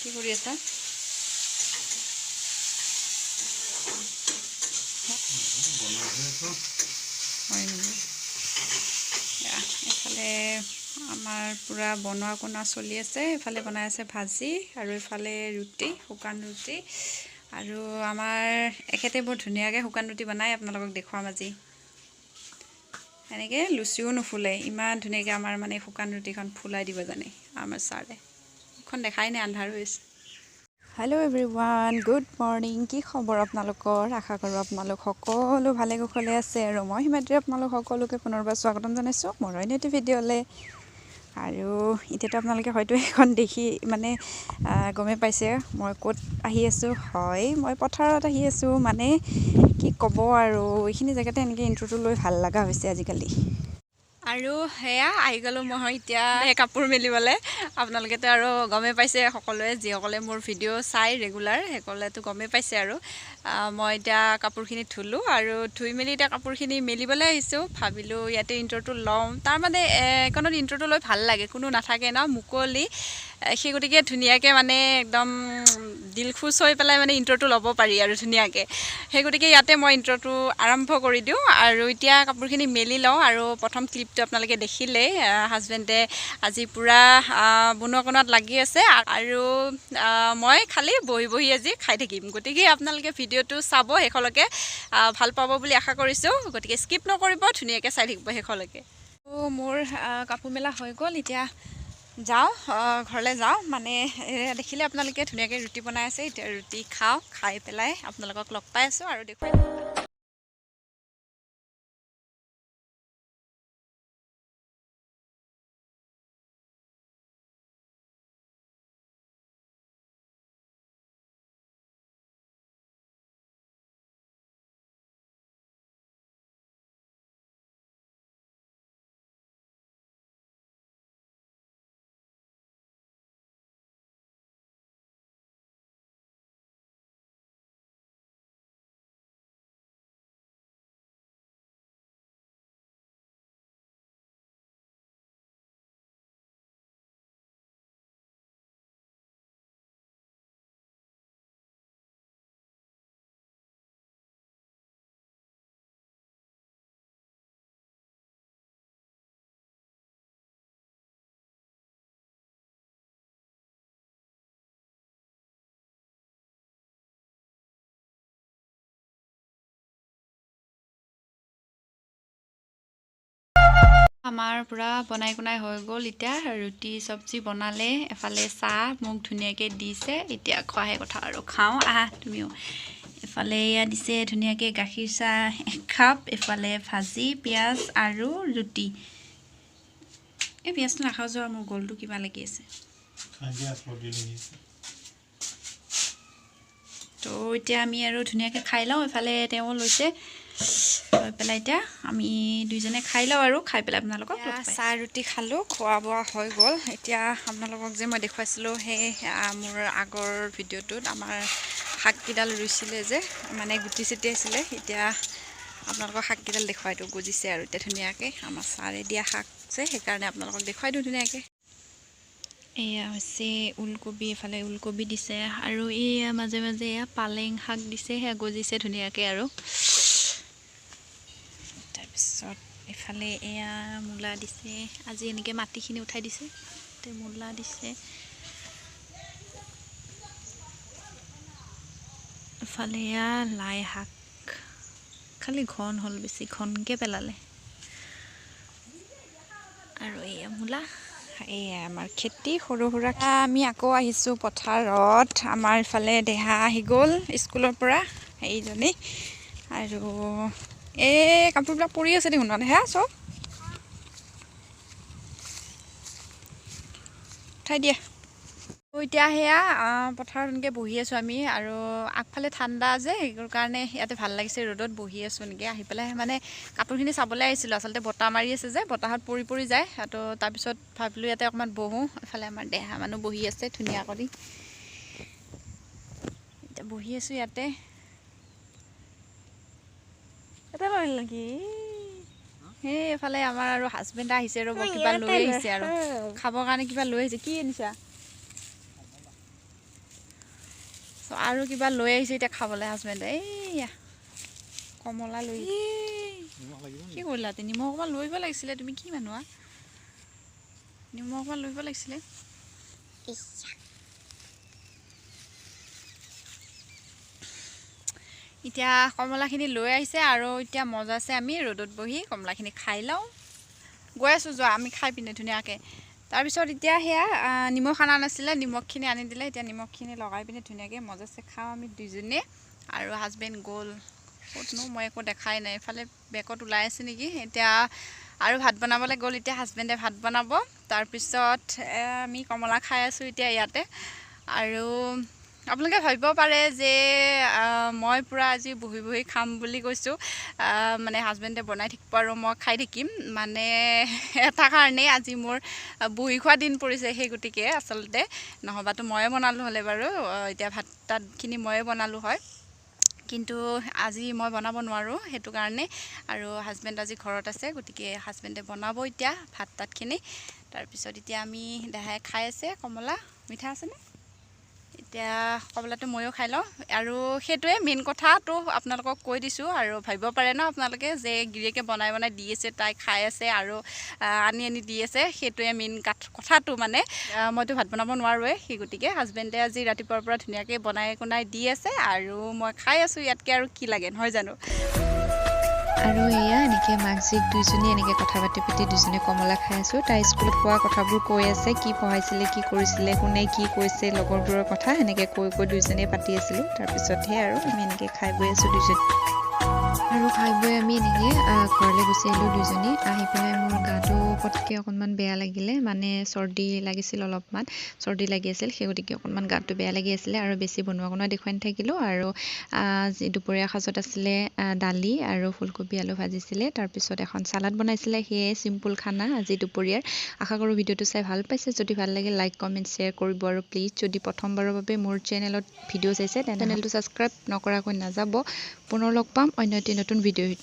কি কৰি আছা? হয় নেকি? এইফালে আমাৰ পূৰা বনোৱা কোনোৱা চলি আছে। এইফালে বনাই আছে ভাজি আৰু এইফালে ৰুটি, শুকান ৰুটি। আৰু আমাৰ এখেতে বৰ ধুনীয়াকৈ শুকান ৰুটি বনায়, আপোনালোকক দেখুৱাম আজি। এনেকৈ লুচিও নুফুলে, ইমান ধুনীয়াকৈ আমাৰ মানে শুকান ৰুটিখন ফুলাই দিব জানে আমাৰ ছাৰে। মুখখন দেখাই নাই, আন্ধাৰ হৈ আছে। Hello' everyone, good morning. কি খবৰ আপোনালোকৰ? আশা কৰোঁ আপোনালোক সকলো ভালে কুশলে আছে। আৰু মই হিমাদ্ৰী আপোনালোক সকলোকে পুনৰবাৰ স্বাগতম জনাইছোঁ মোৰ অন্য এটি ভিডিঅ'লৈ। আৰু এতিয়াতো আপোনালোকে হয়তো এখন দেখি মানে গমেই পাইছে মই ক'ত আহি আছোঁ। হয়, মই পথাৰত আহি আছোঁ। মানে কি ক'ব আৰু, এইখিনি জেগাতে এনেকৈ ইণ্ট্ৰটো লৈ ভাল লগা হৈছে আজিকালি। আৰু সেয়া আহি গ'লোঁ মই এতিয়া কাপোৰ মেলিবলৈ। আপোনালোকেতো আৰু গমেই পাইছে সকলোৱে, যিসকলে মোৰ ভিডিঅ' চাই ৰেগুলাৰ সেইসকলেতো গমেই পাইছে। আৰু মই এতিয়া কাপোৰখিনি ধুলোঁ আৰু ধুই মেলি এতিয়া কাপোৰখিনি মেলিবলৈ আহিছোঁ। ভাবিলোঁ ইয়াতে ইণ্ট্ৰটো লওঁ, তাৰমানে এইকণত ইণ্ট্ৰটো লৈ ভাল লাগে, কোনো নাথাকে ন, মুকলি, সেই গতিকে ধুনীয়াকৈ মানে একদম দিল খুচ হৈ পেলাই মানে ইণ্ট্ৰটো ল'ব পাৰি আৰু ধুনীয়াকৈ। সেই গতিকে ইয়াতে মই ইণ্ট্ৰটো আৰম্ভ কৰি দিওঁ। আৰু এতিয়া কাপোৰখিনি মেলি লওঁ। আৰু প্ৰথম ক্লিপটো আপোনালোকে দেখিলেই, হাজবেণ্ডে আজি পূৰা বনোৱা কনোৱাত লাগি আছে আৰু মই খালি বহি বহি আজি খাই থাকিম। গতিকে আপোনালোকে ভিডিঅ'টো চাব শেষলৈকে, ভাল পাব বুলি আশা কৰিছোঁ। গতিকে স্কিপ নকৰিব, ধুনীয়াকৈ চাই থাকিব শেষলৈকে। মোৰ কাপোৰ মেলা হৈ গ'ল, এতিয়া যাওঁ ঘৰলৈ যাওঁ। মানে দেখিলে আপোনালোকে ধুনীয়াকৈ ৰুটি বনাই আছে, এতিয়া ৰুটি খাওঁ, খাই পেলাই আপোনালোকক লগ পাই আছোঁ আৰু দেখুৱাই। আমাৰ পূৰা বনাই কোনাই হৈ গ'ল। এতিয়া ৰুটি চব্জি বনালে, এফালে চাহ মোক ধুনীয়াকৈ দিছে। এতিয়া খোৱাহে কথা আৰু, খাওঁ আহা তুমিও। এফালে এয়া দিছে ধুনীয়াকৈ গাখীৰ চাহ একাপ, এফালে ভাজি পিঁয়াজ আৰু ৰুটি। এই পিঁয়াজটো নাখাওঁ যোৱা, মোৰ গলটো কিবা লাগি আছে। তো এতিয়া আমি আৰু ধুনীয়াকৈ খাই লওঁ। এফালে তেওঁ লৈছে, লৈ পেলাই এতিয়া আমি দুইজনে খাই লওঁ আৰু খাই পেলাই আপোনালোকক চাহ ৰুটি খালোঁ, খোৱা বোৱা হৈ গ'ল। এতিয়া আপোনালোকক যে মই দেখুৱাইছিলোঁ সেই মোৰ আগৰ ভিডিঅ'টোত আমাৰ শাককেইডাল ৰুইছিলে যে, মানে গুটি ছিটিয়াইছিলে। এতিয়া আপোনালোকক শাককেইডাল দেখুৱাই দিওঁ, গজিছে আৰু এতিয়া ধুনীয়াকৈ। আমাৰ ছাৰে দিয়া শাক যে, সেইকাৰণে আপোনালোকক দেখুৱাই দিওঁ ধুনীয়াকৈ। এয়া হৈছে ওলকবি, এফালে ওলকবি দিছে আৰু এয়া মাজে মাজে এয়া পালেং শাক দিছে, সেয়া গজিছে ধুনীয়াকৈ। আৰু তাৰপিছত এফালে এয়া মূলা দিছে, আজি এনেকৈ মাটিখিনি উঠাই দিছে, তে মূলা দিছে। এফালে এয়া লাই শাক, খালি ঘন হ'ল, বেছি ঘনকৈ পেলালে। আৰু এয়া মূলা। এয়া আমাৰ খেতি সৰু সুৰা। আমি আকৌ আহিছোঁ পথাৰত। আমাৰ ইফালে দেহা আহি গ'ল স্কুলৰ পৰা, এইজনী। আৰু এই কাপোৰবিলাক পৰি আছে দেখোন, সেয়া চব উঠাই দিয়া। এতিয়া সেয়া পথাৰত এনেকৈ বহি আছোঁ আমি। আৰু আগফালে ঠাণ্ডা যে, সেইটোৰ কাৰণে ইয়াতে ভাল লাগিছে, ৰ'দত বহি আছোঁ এনেকৈ। আহি পেলাই মানে কাপোৰখিনি চাবলৈ আহিছিলোঁ, আচলতে বতাহ মাৰি আছে যে, বতাহত পৰি পৰি যায়। তো তাৰপিছত ভাবিলোঁ ইয়াতে অকণমান বহোঁ। এফালে আমাৰ দেহা মানুহ বহি আছে ধুনীয়া কৰি, এতিয়া বহি আছোঁ ইয়াতে। ইয়াতে বহিল নেকি? সেই এইফালে আমাৰ আৰু হাজবেণ্ড আহিছে, ৰ'ব কিবা লৈ আহিছে আৰু খাবৰ কাৰণে কিবা লৈ আহিছে। কি আনিছা? আৰু কিবা লৈ আহিছে এতিয়া খাবলৈ হাজবেণ্ডে। এইয়া কমলা লৈ কি কৰিলা? নিমখ অকণমান লৈ আহিব লাগিছিলে, তুমি কি মানুহ? নিমখ অকণমান লৈ আহিব লাগিছিলে। এতিয়া কমলাখিনি লৈ আহিছে আৰু এতিয়া মজাছে আমি ৰ'দত বহি কমলাখিনি খাই লওঁ। গৈ আছোঁ যোৱা আমি খাই পিনে ধুনীয়াকৈ। তাৰপিছত এতিয়া সেয়া নিমখ অনা নাছিলে, নিমখখিনি আনি দিলে। এতিয়া নিমখখিনি লগাই পিনে ধুনীয়াকৈ মজাছে খাওঁ আমি দুইজনীয়ে। আৰু হাজবেণ্ড গ'ল ক'তনো, মই একো দেখাই নাই, এইফালে বেকত ওলাই আছে নেকি। এতিয়া আৰু ভাত বনাবলৈ গ'ল, এতিয়া হাজবেণ্ডে ভাত বনাব। তাৰপিছত আমি কমলা খাই আছোঁ এতিয়া ইয়াতে। আৰু আপোনালোকে ভাবিব পাৰে যে মই পূৰা আজি বহি বহি খাম বুলি কৈছোঁ, মানে হাজবেণ্ডে বনাই থাকিব আৰু মই খাই থাকিম, মানে এটা কাৰণেই আজি মোৰ বহি খোৱা দিন পৰিছে সেই গতিকে। আচলতে নহ'বাতো ময়ে বনালোঁ হ'লে বাৰু, এতিয়া ভাত তাতখিনি ময়ে বনালোঁ হয়, কিন্তু আজি মই বনাব নোৱাৰোঁ সেইটো কাৰণে। আৰু হাজবেণ্ড আজি ঘৰত আছে, গতিকে হাজবেণ্ডে বনাব এতিয়া ভাত তাতখিনি। তাৰপিছত এতিয়া আমি দেহাই খাই আছে কমলা। মিঠা আছেনে? এতিয়া কমলাটো ময়ো খাই লওঁ। আৰু সেইটোৱে মেইন কথাটো আপোনালোকক কৈ দিছোঁ। আৰু ভাবিব পাৰে ন আপোনালোকে যে গিৰিয়েকে বনাই বনাই দি আছে, তাই খাই আছে আৰু আনি আনি দি আছে, সেইটোৱে মেইন কথাটো। মানে মইতো ভাত বনাব নোৱাৰোঁৱেই, সেই গতিকে হাজবেণ্ডে আজি ৰাতিপুৱাৰ পৰা ধুনীয়াকৈ বনাই কোনাই দি আছে আৰু মই খাই আছোঁ। ইয়াতকৈ আৰু কি লাগে নহয় জানো? আৰু এয়া এনেকৈ মাক জীয়েক দুইজনী এনেকৈ কথা পাতি পাতি দুইজনীয়ে কমলা খাই আছোঁ। তাই স্কুলত কোৱা কথাবোৰ কৈ আছে, কি পঢ়াইছিলে, কি কৰিছিলে, কোনে কি কৈছে, লগৰবোৰৰ কথা এনেকৈ কৈ কৈ দুইজনীয়ে পাতি আছিলোঁ। তাৰপিছতহে আৰু আমি এনেকৈ খাই বৈ আছোঁ দুইজনী। আৰু খাই বৈ আমি এনেকৈ ঘৰলৈ গুচি আহিলোঁ দুইজনী। আহি পেলাই মোৰ গাটো পটকৈ অকণমান বেয়া লাগিলে, মানে চৰ্দি লাগিছিল, অলপমান চৰ্দি লাগি আছিল, সেই গতিকে অকণমান গাটো বেয়া লাগি আছিলে। আৰু বেছি বনোৱা কনোৱা দেখুৱাই নাথাকিলোঁ। আৰু যি দুপৰীয়া সাজত আছিলে দালি আৰু ফুলকবি আলু ভাজিছিলে, তাৰপিছত এখন চালাড বনাইছিলে। সেয়াই চিম্পুল খানা আজি দুপৰীয়াৰ। আশা কৰোঁ ভিডিঅ'টো চাই ভাল পাইছে। যদি ভাল লাগে লাইক কমেণ্ট শ্বেয়াৰ কৰিব। আৰু প্লিজ যদি প্ৰথমবাৰৰ বাবে মোৰ চেনেলত ভিডিঅ' চাইছে তেনে চেনেলটো ছাবস্ক্ৰাইব নকৰাকৈ নাযাব। পুনৰ লগ পাম অন্য এটি নতুন ভিডিঅ'।